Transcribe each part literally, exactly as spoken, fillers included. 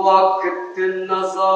وقت نظر۔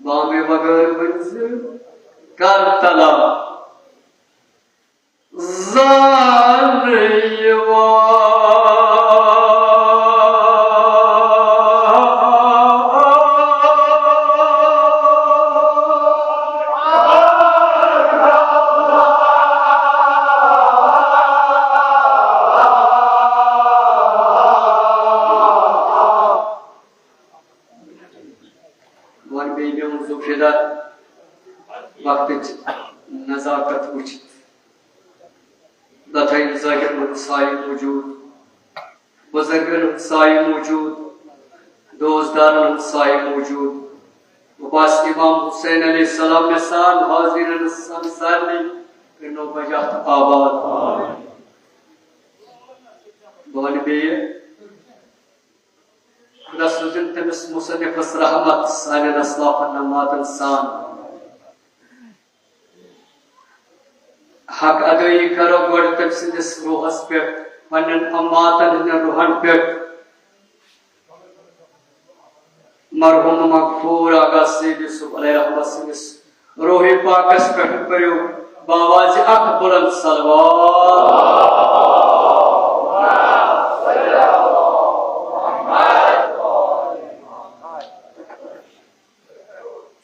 بامبے بغٲر ؤنۍ زِ کرتلا زانہٕ یِوان۔ وۄنۍ بیٚیہِ میون ذوالفقار وقتٕچ نزاکت وٕچھِتھ، لطیف ذاکرن ہُنٛد سایہِ موجود، بزرگن ہُنٛد سایہِ موجود، دوستدارن ہُنٛد سایہِ موجود۔ وۄنۍ بس امام حسین علیہ السلام مےٚ سان حاضریٖنن سان سارنٕے کٔرنو بجا تہٕ آباد۔ بہٕ وَنہٕ بیٚیہِ، خدا سوٗزِن تٔمِس مُصنِفَس رحمت سانٮ۪ن اسلافن امواتن سان۔ حق ادٲیی کرو گۄڈٕ تٔمۍ سٕنٛدِس روحس پٮ۪ٹھ، پننٮ۪ن امواتن ہٕنٛدٮ۪ن روحن پٮ۪ٹھ۔ مرحوم مغفور آغا سید یوسف علیہ رحمت سٕنٛدِس روحِ پاکس پٮ۪ٹھ پٔرِو باوازِ اکھ بُلند صلوات۔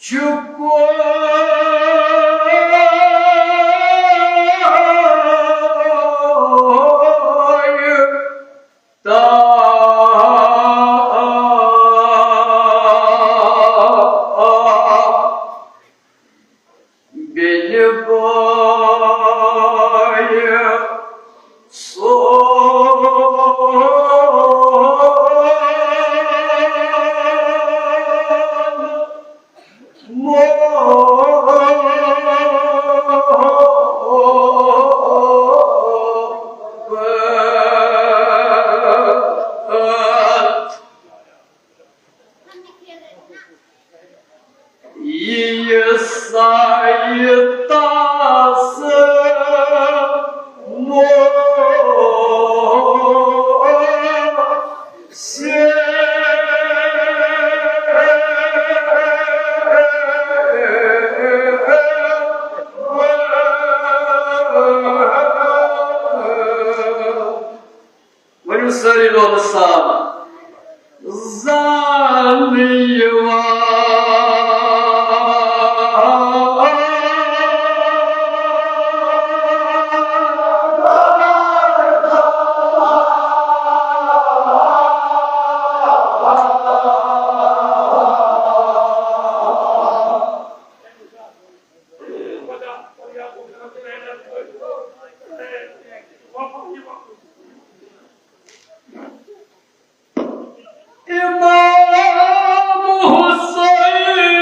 چُکو تا بیٚنہِ بایہِ سون۔ یہِ سایہِ تاس مو سے یولہٕ سان زانہٕ یِوان۔ امام حسین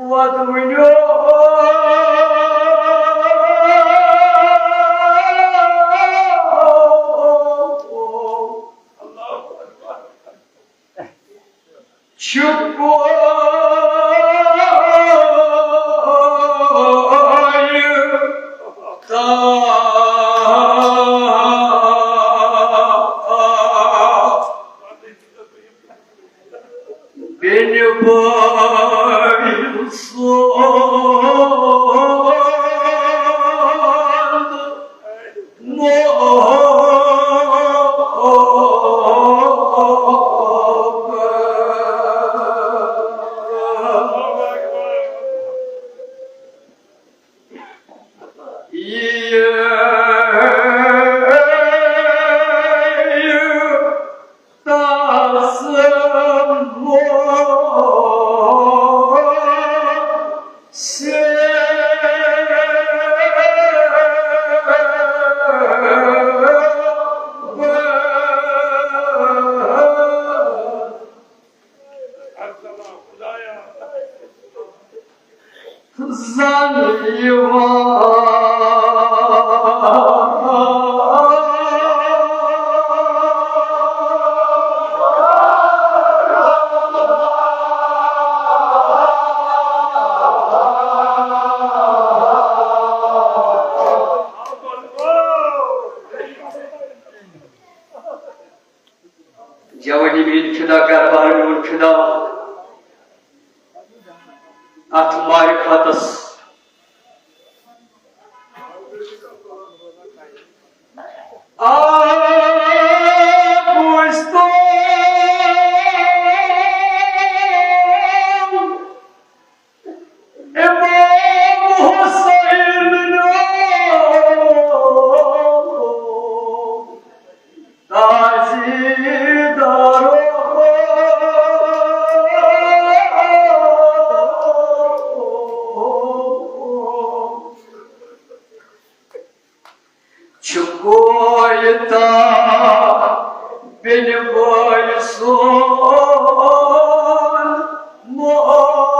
وَدُنیو۔ چھُ کویہِ تاج۔ بیٚنہِ بٲیِل سُنٛد محبت۔ یہِ تسمو سے زن یِوان۔ جوانی میٲنۍ فدا، گرٕ بار میون فدا، اتھ معرفتس آ بوٗزتو امام حسین تازی دارو۔ چھُ کویہِ تاج بیٚنہِ بٲے سُنٛد محبت۔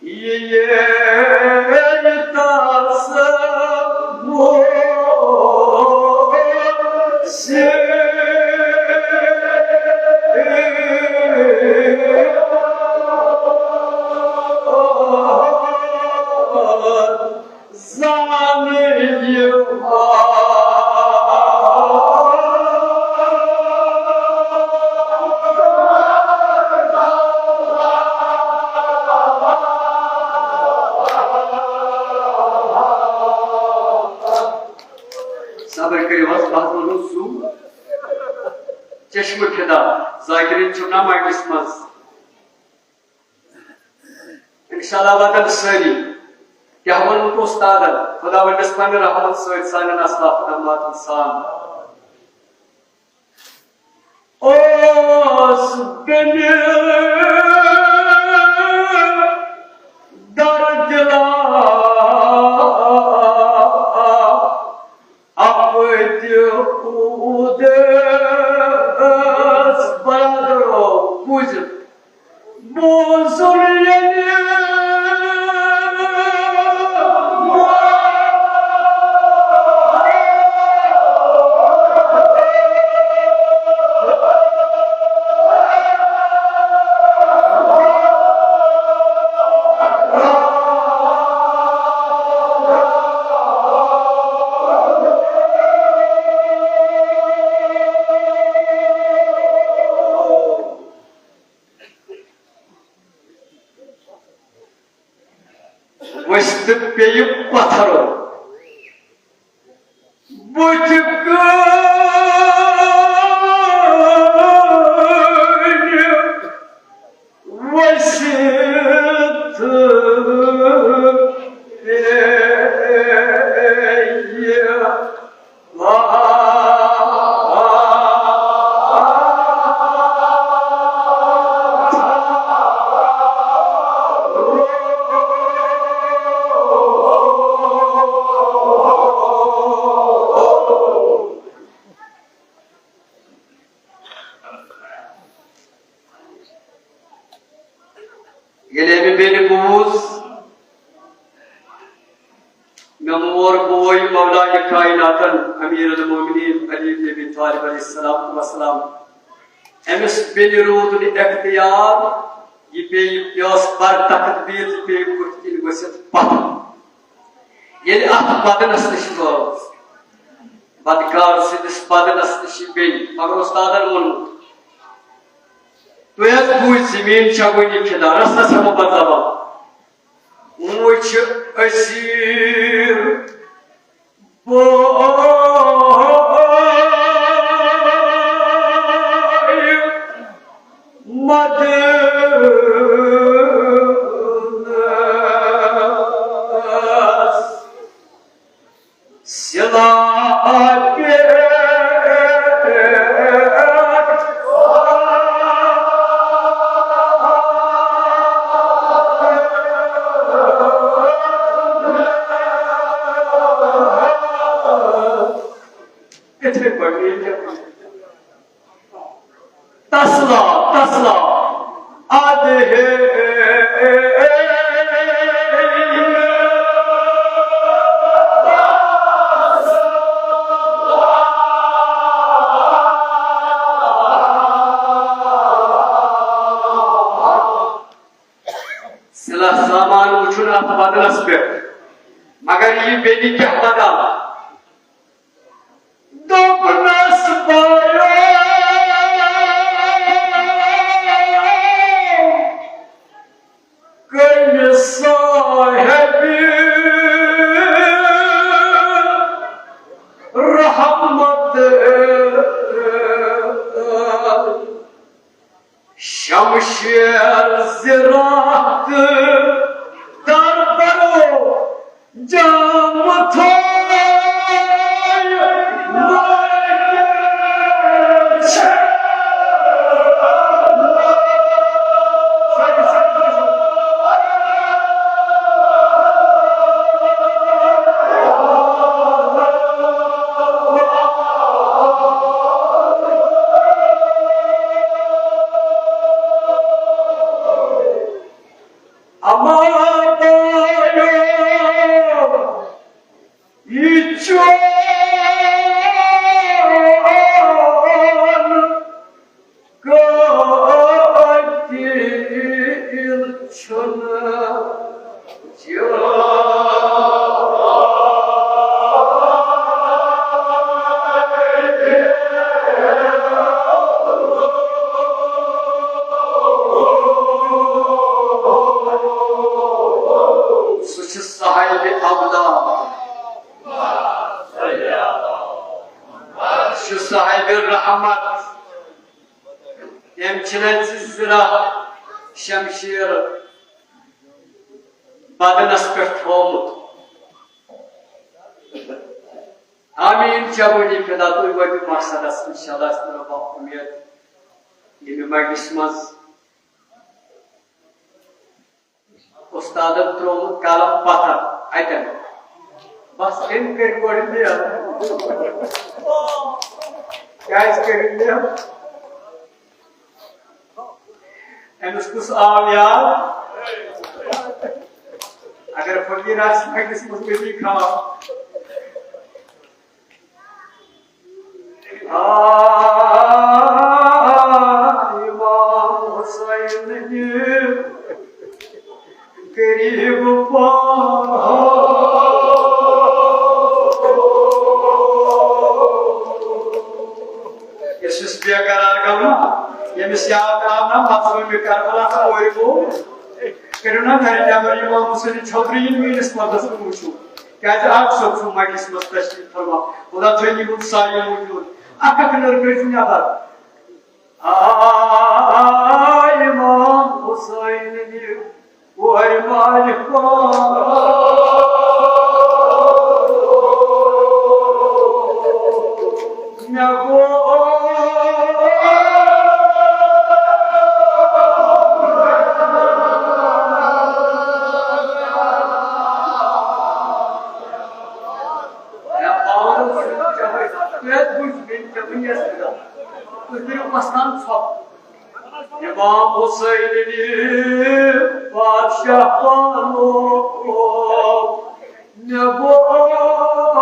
یہِ ییٚلہِ تس زانہٕ یِوان۔ صبر کٔرِو حظ، بہٕ حظ وَنو سُہ چشمہٕ فدا، ذاکرین چھُم نا مجلس منٛز۔ انشاءاللہ واتن سٲری۔ کیٛاہ ووٚنمُت اوس اُستادن؟ خۄداوندس پننہِ رحمت سۭتۍ سانٮ۪ن اسلافن واتن سان۔ اوس بیٚنہِ درد دِلا اَپٲرۍ تہِ اوٗدَس برادرو بوٗزِتھ۔ بوزُن ییٚلہِ پتھرو بُتھِ کٔنۍ ؤسِتھ پیٚیہِ۔ ییٚلہِ أمۍ بیٚنہِ بوٗز، مےٚ مور بوے مولایہِ کائناتن امیر المومنین علی بن ابی طالب علیہ الصلوۃ والسلام، أمِس بیٚنہِ روٗد نہٕ اختیار، یہِ پیٚیہِ، یہِ ٲس بر تکبیر، یہِ پیٚیہِ بُتھِ کِنۍ ؤسِتھ پتھ۔ ییٚلہِ اتھ بدنس نِش وٲژ، بدکار سٕنٛدِس بدنس نِش یہِ بیٚنہِ، مگر استادن ووٚنمُت، تُہۍ حظ بوٗزِو، زٔمیٖن چھےٚ وٕنہِ فِدا، رسس ہٮ۪مو پتہٕ زبان۔ وۄنۍ چھِ أسیٖر بوے مدنس سِلا پٮ۪ٹھ۔ یِتھَے پٲٹھۍ ییٚلہِ تسلا، تسلا، ادٕ ہے۔ سلاح سامان وٕچھُن اتھ بدنس پٮ۪ٹھ، مگر یہِ بیٚنہِ کیٛاہ بدل؟ دوٚپنس، بایو، کٔمِس صاحبِ رحمت شمشیر زراعت در برو جام تھوئی۔ اما بایو، یہِ چون قٲتِل چھُنہٕ۔ سُہ چھُ صاحبِ اولاد، سُہ چھُ صاحبِ رحمت۔ أمۍ چھِنہٕ اَسہِ زِرا شمشیر بدنس پٮ۪ٹھ تھوومُت۔ آمیٖن۔ جوٲنی فِدا، تُہۍ وٲتِو مقصدس، انشاءاللہ، اَسہِ ترٲو اکھ اُمید ییٚمہِ مجلسہِ منٛز۔ اُستادن ترٛوومُت قلم پتھر اَتٮ۪ن۔ بس أمۍ کٔرۍ گۄڈٕ نیل۔ کیٛازِ کٔرۍ نیل؟ أمِس کُس آو یاد؟ اگر فقیٖر آسہِ مجلسہِ منٛز، مےٚ دی کھاو۔ آ، امام حسین قریب پہن۔ یُس، یُس بے قرار گوٚو نا، ییٚمِس یاد آو نا مقٲمِ کربلا کورِ گوٚو، کٔرِو نا گرِ نٮ۪بر امام حسین چھوترین میٲنِس مددس کُن وٕچھِو۔ کیازِ آز صٲب چھُ مجلس منٛز تشریف فرما، خدا تھٲیِن یِہُنٛد سایہِ موٗجوٗد۔ اکھ اکھ نٔر کٔرِو نٮ۪بر۔ آ، امام حسین نہِ کورِ مالِکا، مےٚ گوٚو مےٚ آو نہٕ سیوٚد چاہے، پرٛٮ۪تھ گُنٛج بیٚیہِ ژےٚ وٕنی ٲس خدا۔ تُہۍ کٔرِو وۄستان ژھۄپہٕ۔ امام حسین نہِ بادشاہ پانو مےٚ گوٚو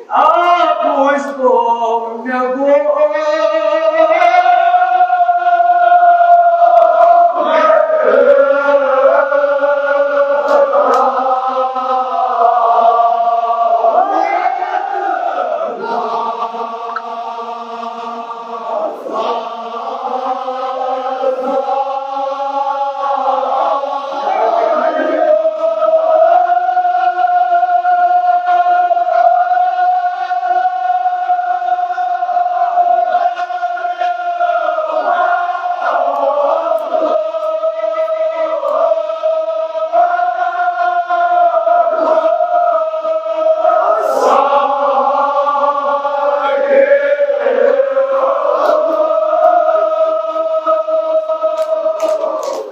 آ، پوٚز گوٚو، مےٚ گوٚو۔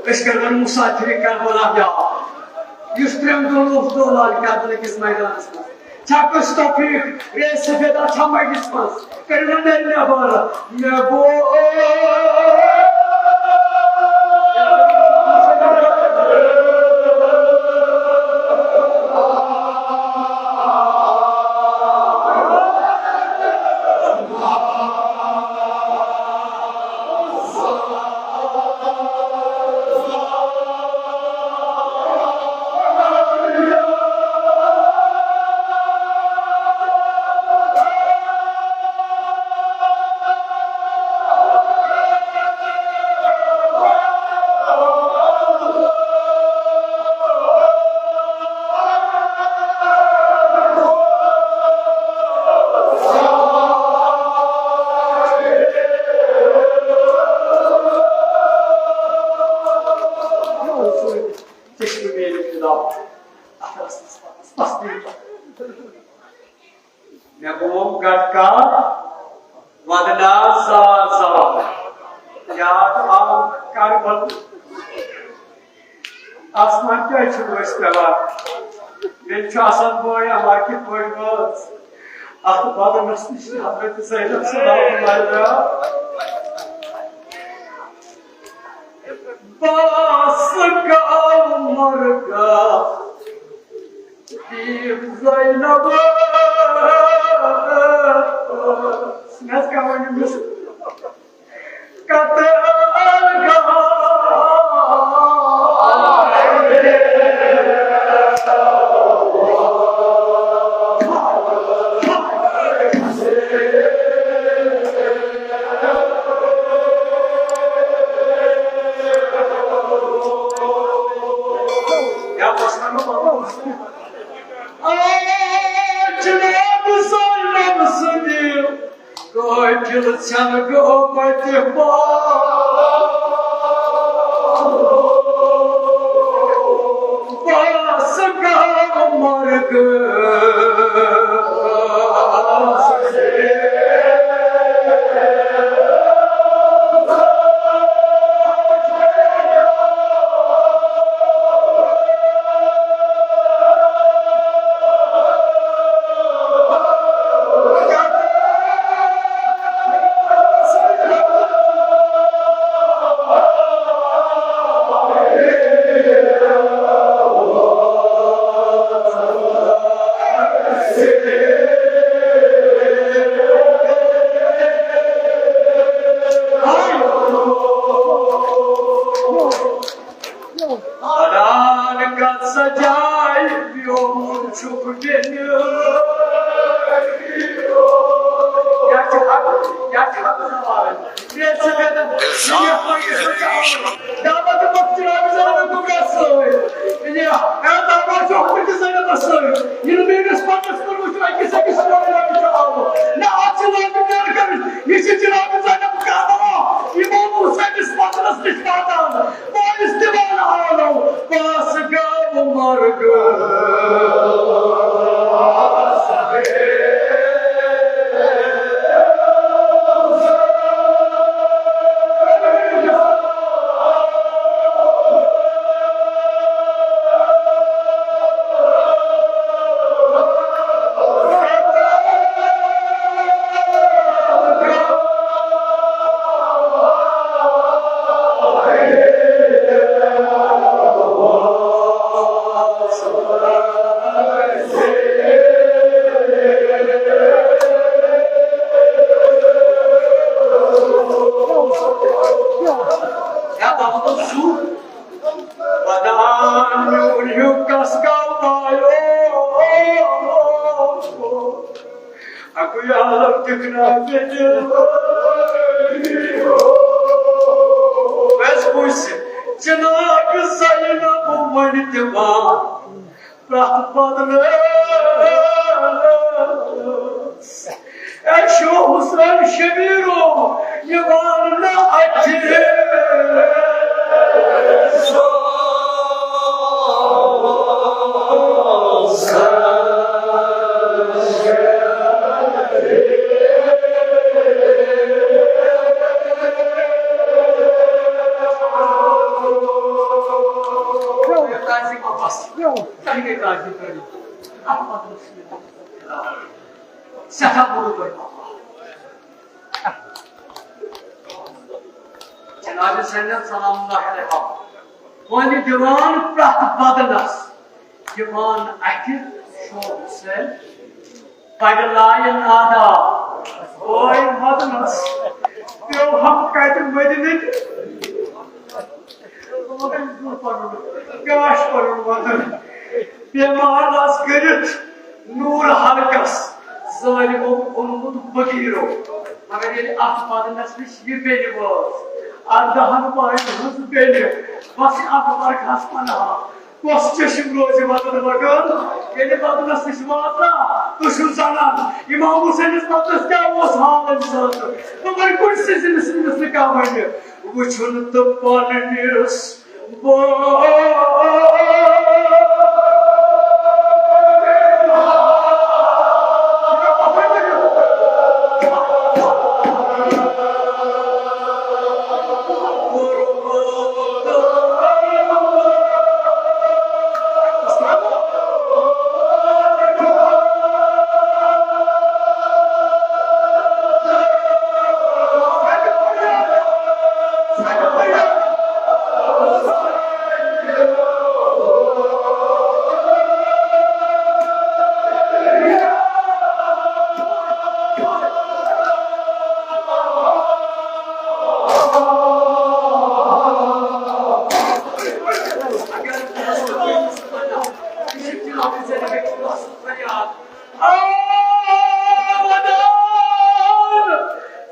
أسۍ کَرون مُسافِرِ کربلا یاد، یُس ترٛٮ۪ن دۄہَن اوس دولان کربلا کِس مٲدانَس منٛز۔ چھا کٲنٛسہِ توفیٖق، ریسہِ فدا چھا مجلس منٛز؟ کٔرِو نہٕ مےٚ نٮ۪بر، مےٚ گوٚو۔ چشمہٕ میلہِ فِدا، اَتھ رَسَس پَتَس پَسنٛد۔ مےٚ گوٚو گٹکا، وَدنا زار زار، یاد آو کربل۔ آسمان کیٛازِ چھُنہٕ وۄنۍ پٮ۪وان؟ مےٚ چھُ آسان بوے اَما کِتھ پٲٹھۍ وٲژ اَتھ بدنَس نِش حضرت زینب سلام اللہ علیہا۔ بس گوٚو مرگا، بیٖب زینب۔ مےٚ حظ کَرو أمِس قتل گوٚو۔ یا وسلم۔ آ، جناب زینب سٕنٛدِ قٲتِل ژھٮ۪نہٕ گوٚو پتہِ پاس۔ بس گوٚو مرگ۔ سجاے پیومُت چھُکھ بیٚنہِ۔ کیٛاہ چھُ حق؟ کیٛاہ چھُ حق سوال؟ بیٚیہِ چھِ مےٚ دَپان، دعوت دِمُت جناب زینب کُبرا صٲب۔ یہِ، اے دعوت چھُ اَکھ أکِس زینبَس سۭتۍ۔ ییٚلہِ میٛٲنِس پَتَس کُن وٕچھو، أکِس أکِس کورِ لَگہِ چھُ آمُت۔ نہ، اَتھ چھِ لٲگِتھ نیرٕ کٔرِتھ۔ یہِ چھِ جناب زینب کُبرا۔ امام حسینس پتنس نش واتان، پانس دِوان آلو، پاس گاو مرگ۔ ودان میون ہیوٗ کس گاو آیو۔ اَکُے عالم دِکھ نا مےٚ دِل۔ بس بوٗزِ، جناب زینب وۄنۍ دِوان پرٛٮ۪تھ بدلہٕ۔ اے شو حسین شبیرو، یہِ وَن نہٕ اَتہِ۔ سٮ۪ٹھاہ بُرٕ پٲٹھۍ۔ جناب زینب سلام اللہ علیہا وۄنۍ دِوان پرٛٮ۪تھ بدنس، دِوان اَتھِ شوق سۭتۍ۔ بڑِ لایہِ نادا، اوے مدنس، پیوٚو ہم کتہِ مدنٕکۍ۔ کیٛاہ چھُ پنُن وطن؟ بیمار آس کٔرِتھ نوٗر حلقس، ظٲلمو اوٚنمُت بغیٖرو۔ مگر ییٚلہِ اتھ بدنس نِش یہِ بیٚنہِ وٲژ، اردہن پایَن ہٕنٛز بیٚنہِ، بس اتھ ورقس پناہ۔ کۄس چشم روزِ وطن بغٲر؟ ییٚلہِ وطنس نِش واتنہ، تُہۍ چھِو زانان، امام حسینس وطنس کیٛاہ اوس حال امہِ ساتہٕ؟ تِمن کُنہِ سٕنٛدِس نہٕ کانٛہہ ونہِ۔ وٕچھُن تہٕ پننِس بٲے۔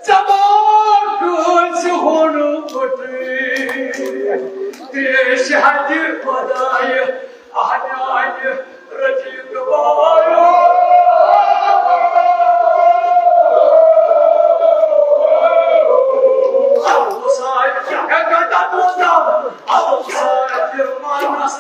ژےٚ ما کٲنٛسہِ ووٚنمُت، پیش ہتہِ خۄدایہِ اہنیانہِ رفیق بایو۔ افسوس آسہِ، کیٛاہ کَتھ بوزان؟ افسوس آسہِ، مانس